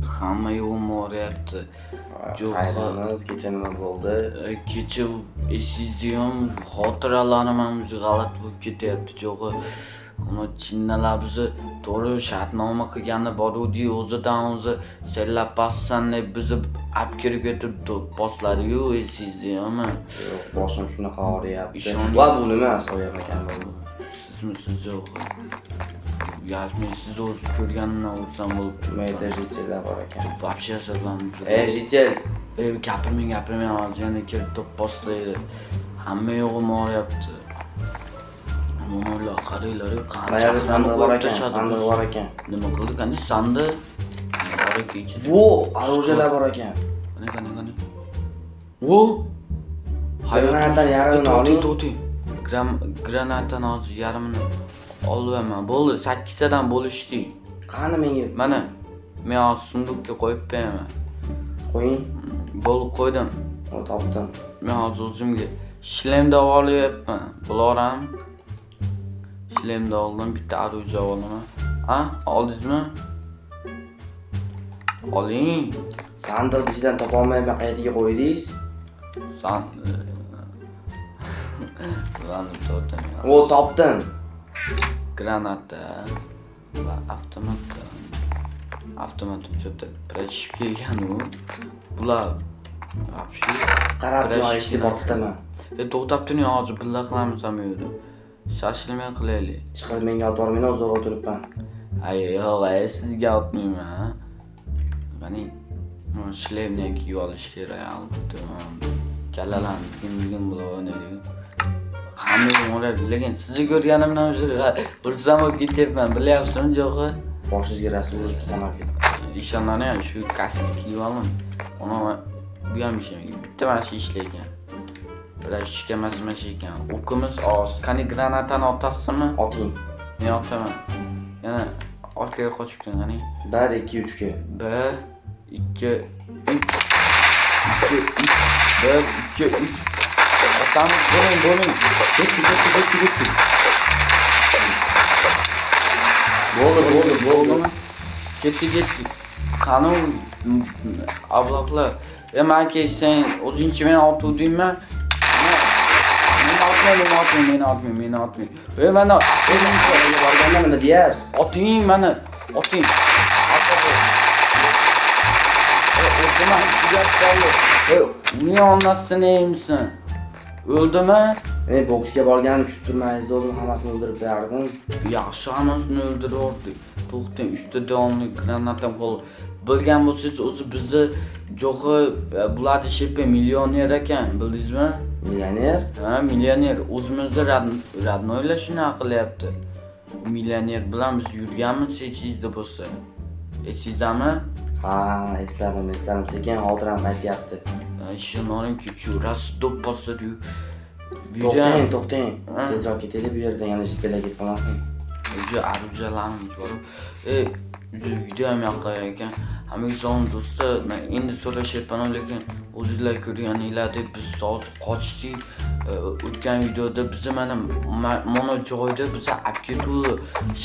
Hamma yo'g'im og'riyapti. Jo'xa. Hayronmiz, kecha nima bo'ldi? Kecha esingizda, xotiralarim ham g'alati bo'lib ketyapti, jo'g'i. Uni chinnalar bizni to'g'ri shartnoma qilgani boruvdik, o'zidan o'zi senlar passan deb bizni olib kirib ketib do'pposladi-yu, esingizda? Yo'q, boshim shunaqa og'riyapti. Ishoning. Va bu nima? Soyam ekan bo'ldi. Sizmisiz, yo'q? Ya men sizni o'zi ko'rganimdan o'lsam bo'lib Mayda turibman. Житель lar bor ekan. Вообще asablarim. Ey, житель! Ey, gapirmang, gapirmang, hozir yana kelib do'pposlaydi. Hamma yo'g'im og'riyapti. Mo'minlar, qaranglar, qancha Mayerda xoni sandiq bor qo'yib ekan, tashladi sandiq biz. bor ekan. Nima qildi? Qani sandiq? Bor ekan ichida. Vo, оружие lar bor ekan. Qani, qani, qani. Vo! Granatani yarmini To'xting, oling. to'xting. Granatani hozir yarmini olaman. Bo'ldi, sakkiztadan bo'lishdik. Qani menga? Mana, men hozir сундук ka qo'yib beraman. Qo'ying. Bo'ldi, qo'ydim. O, topdim. Men hozir o'zimga shlemda olyapman. Bular shlemda oldim, bitta оружие olaman. A, oldingizmi? Oling. Sandiq ichidan topolmayman, qayerga qo'ydingiz? San Ularni to'xtang. O, topdim. Granata va avtomatda. Avtomatim что-то прочib kelgan u. Bular вообще Qarab Kurash tur, ishni botibman. E, to'xtab turing, hozir birga qilamiz hamma yo'lda. Shoshilmay qilaylik. Chiqib menga otib yubormang, zo'r o'tiribman. Ay, yo'q, ay, sizga otmayman. Qani, shlemni kiyib olish kerak albatta. Kallalarni digin digin bo'lib o'ynaydi. Hamma o'raydi, lekin sizni ko'rganimdan o'zi xursand bo'lib ketyapman, bilyapsizmi, jo'g'i? Boshingizga rasm urib qonab ketdi. Ishonmani shu kaska kiyib oldim. Uni bu ham ishlaydi. Bitta mana shu ishlaygan. Biroq ishga emas, mana shu ekan. O'qimiz oz. Qani, granatani otasizmi? Oting. Men otaman. Yana orqaga qochib keting, qani. 1 2 3 ga. 1 2 3 2 3 1 2 3. Otamiz, bo'ling, bo'ling. Ketdi, ketdi, ketdi, ketdi. Bo'ldi, bo'ldi, bo'ldi. Ketdi, ketdi. Qani u abloqlar? E, maka, sen o'zingchi meni otuvdingmi? Meni otmang, meni otmang, meni otmang, meni otmang. E, mana O'zingizga borganda nima deyapsiz? Oting mana, oting. E, o'ldimi? Tugab qoldi. E, uning onasini yeymisan? O'ldimi? Men boksga borganim kutib turmadingiz, o'zim hammasini o'ldirib berardim. Yaxshi, hammasini o'ldirib yubordik. To'xtang, uchta donli granatam qoldi. Bilgan bo'lsangiz, o'zi bizni jo'g'i bularni shepi millioner ekan, bildingizmi? Millioner? Ha, millioner. O'zimizni родной lar shunaqa qilyapti. Millioner bilan biz yurganmiz, esingizda bo'lsa. Esingizdami? Ha, esladim, esladim. Sekin xotiram qaytyapti. Ishonaring kecha rosa do'p bosadi-yu. To'xtang, to'xtang. Ha. Tezroq ketaylik bu yerdan, yana житель lar ketib qolmasin. Уже оружие larimiz bor. E, уже video ham yoqar ekan. Hammaga salom, do'stlar. Men endi so'rashyapman, lekin o'zinglar ko'rganinglardek biz hozir qochdik. O'tgan videoda bizni mana mana joyda bizni olib ketuvdi.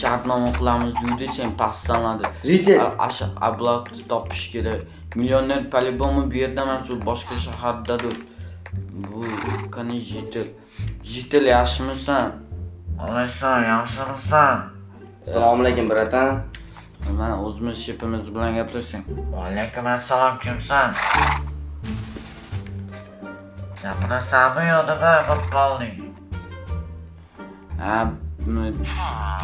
Shartnoma qilamiz deydi, sen pastsanladi. Житель! Asha ablaqni topish kerak. Millioner по-любому bu yerda emas, u boshqa shahardadir. Bu qani житель? Житель, yaxshimisan? Olaysan, yaxshimisan? Assalomu alaykum, братан. Mana o'zimiz shepimiz bilan gaplashing. Alaykum assalom, kimsan? Gapirasanmi yo nima bo'lib qolding? Ha, buni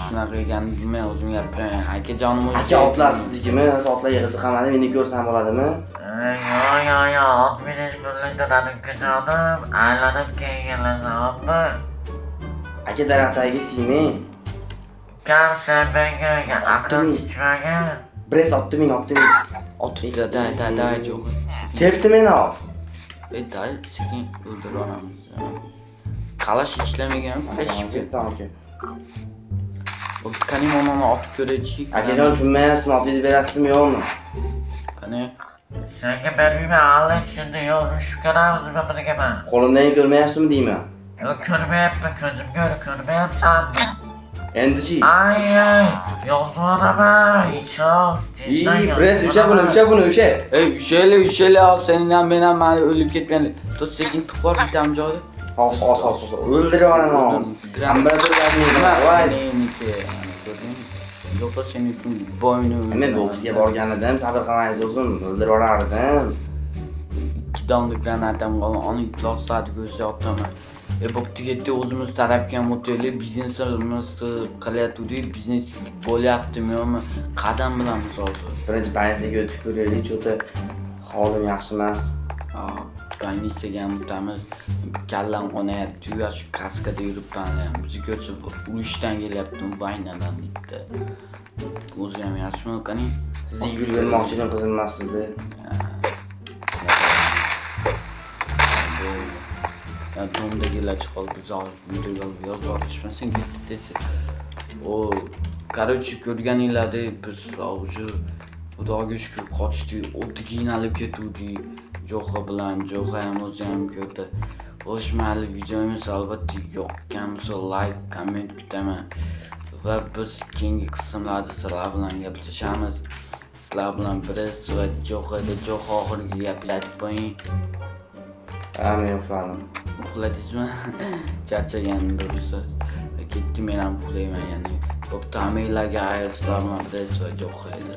shunaqa ekanini bilmay o'zim gapiraman. Akajonim o'zi. Aka, otlar siznikimi? Otlarga qiziqaman, meni ko'rsam bo'ladimi? Yo yo yo, ot minish pullik ukajonim, aylanib kelganlar. Aka, daraxt tagiga siymang. Ukam, sen menga aql chichmagin. Brez otdi meni, otdi meni. Otdi, day, day, day, yo'q. Tepdi meni ot. Ey, day, sekin o'ldirib yuboramiz. Qalash ishlamagan, pashib. Ketdi aka. Qani, mana otib ko'raychi. Akajon, tushunmayapsizmi? Otingizni berasizmi, yo'qmi? Qani? Senga bermayman, alla tushundu, yo'q, urushib ko'ramiz birga man. Qo'limdan ko'rmayapsizmi deyman. Yo'q, ko'rmayapman, ko'zim ko'r, ko'rmayapsanmi? Endi-chi? Ay ay, yozvoraman, ishon. Ey, Brez, usha buni, usha buni, usha. Ey, ushayli, ushayli, hozir senin ham men ham mani o'lib ketmaylik. Tut, sekin tiqib yubor bitta joyda. Hozir, hozir, hozir. O'ldirib yuboraman. Nima? Voy. Meniki, ana ko'rdingmi? Yo'q, sen uchun boyni Men boksga borgan edim, sabr qilmaysiz o'zim, o'ldirib yuborardim. Ikki dona granatam qolgan, uni ifloslarni ko'rsatyapman. E bo'pti, ketdi, o'zimiz tarafga ham o'taylik, biznesimizni qilayotgandik, biznes bo'lyaptimi yo'qmi, qadam bilamiz hozir. Birinchi больница ga o'tib ko'raylik, чё-то holim yaxshi emas. Больница ga ham o'tamiz, kallam qonayapti, yo shu kaskada yuribman, ham bizni ko'rsa urushdan kelyapti, война dan deydi. O'zi ham yaxshimi, qani? Sizga gul bermoqchi edim, qizil emas sizda. Bo'ldi. Ya domdagilar chiqib biz hozir videoga olib yozib olishmasin ketdi desa. O, короче, ko'rganinglardek biz уже Xudoga shukur qochdik, o'ti qiynalib ketuvdik. Jo'xa bilan, Jo'xa ham o'zi ham ko'rdi. Xo'sh, mayli, videomiz albatta yoqqan bo'lsa like, komment kutaman. Va biz keyingi qismlarda sizlar bilan gaplashamiz. Sizlar bilan Brest va Jo'xada. Jo'xa, oxirgi gaplar aytib qo'ying. Ha, men uxladim. Uxladingizmi? Charchagandim, to'g'risi. Ketdi, men ham uxlayman ya'ni. Bo'pti, hammanglarga xayr, sizlar bilan Brest va Jo'xa edi.